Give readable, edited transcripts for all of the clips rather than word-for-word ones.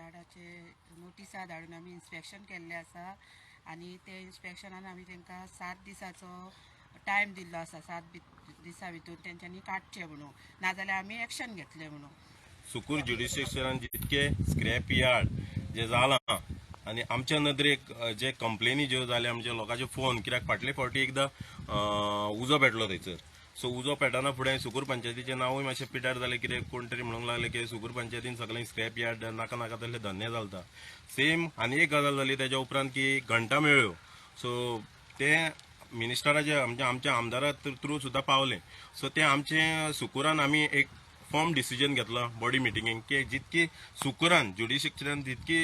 यार्डाचे नोटिसा धाडून आमी इन्स्पेक्शन केल्लें आसा आनी ते इन्स्पेक्शनान आमी तांकां 7 दिसाचो टायम दिल्लो आसा. 7 दिसा भितर तेंच्यांनी काडचें म्हणून, नाजाल्यार आमी एक्शन घेतले म्हणून. सुकूर ज्युडिशियनान जितके स्क्रॅप यार्ड जे जालां आनी आमच्या नदरेक जे कंप्लेनी ज्यो जाल्या, आमच्या लोकांचे फोन, कित्याक फाटले फावटी एकदां उजो पेटलो थंयसर. सो उजो पेटना फुडें सुकूर पंचायतीचें नांवूय मातशें पिड्ड्यार जालें. कितें कोण तरी म्हणूंक लागले की सुकूर पंचायतीन सगळें स्क्रॅप यार्ड नाका नाका तसले धंदे चलता. सेम आनी एक गजाल जाली तेज्या उपरांत की घंटा मेळ्ळ्यो. सो ते मिनिस्टराचे, आमच्या आमच्या आमदारा थ्रू सुद्दां पावले. सो ते आमचे सुकूरान आमी एक फर्म डिसिजन घेतला बॉडी मिटिंगेक की जितकी सुकूरान ज्युडिशियनान जितकी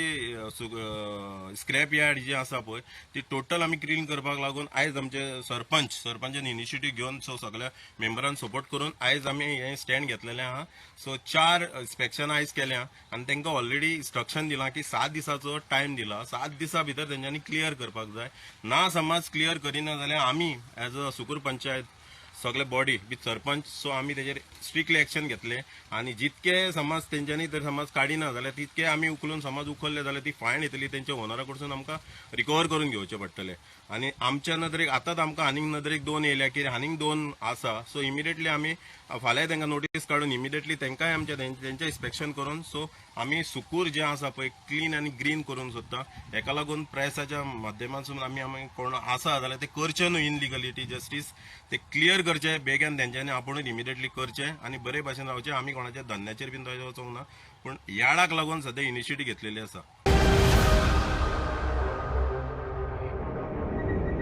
स्क्रॅप यार्ड जी आसा पळय, ती टोटल आमी क्लीन करपाक लागून आयज आमचे सरपंचान इनिशिएटीव घेवन, सो सगळ्या मेंबरान सपोर्ट करून आयज आमी हें स्टँड घेतलेलें आहा. सो चार इन्स्पेक्शन आयज केल्या आनी तांकां ऑलरेडी इन्स्ट्रक्शन दिलां की 7 दिसाचो टायम दिला, 7 दिसा भितर तेंच्यांनी क्लियर करपाक जाय. ना समज क्लियर करिना जाल्यार आमी एज अ सुकूर पंचायत सगळे बॉडी विथ सरपंच, सो आमी तेजेर स्ट्रिक्टली एक्शन घेतले आनी जितके समज तेंच्यांनी जर समज काडिना जाल्यार तितके आमी उखलून, समज उखल्ले जाल्यार ती फायन येतली, तेंच्या ओनरा कडसून आमकां रिकवर करून घेवचें पडटलें. आनी आमच्या नदरेक आतांच आमकां आनीक नदरेक दोन येयल्या की आनीक दोन आसा. सो इमिडिएटली आमी फाल्यां तांकां नोटीस काडून इमिडिएटली तांकांय आमच्या तेंचें इन्स्पेक्शन करून, सो आमी सुकूर जें आसा पळय क्लीन आनी ग्रीन करूंक सोदता. हेका लागून प्रेसाच्या माध्यमांतसून आमी आमी कोण आसा जाल्यार ते करचे न्हू इनलिगलिटी जस्टीस, ते क्लियर करचे बेगीन तेंच्यांनी, आपुणूच इमिडिएटली करचे आनी बरे भाशेन रावचे. आमी कोणाच्या धंद्याचेर बीन थंय वचोंक ना, पूण यार्डाक लागून सद्या इनिशिएटीव घेतलेली आसा.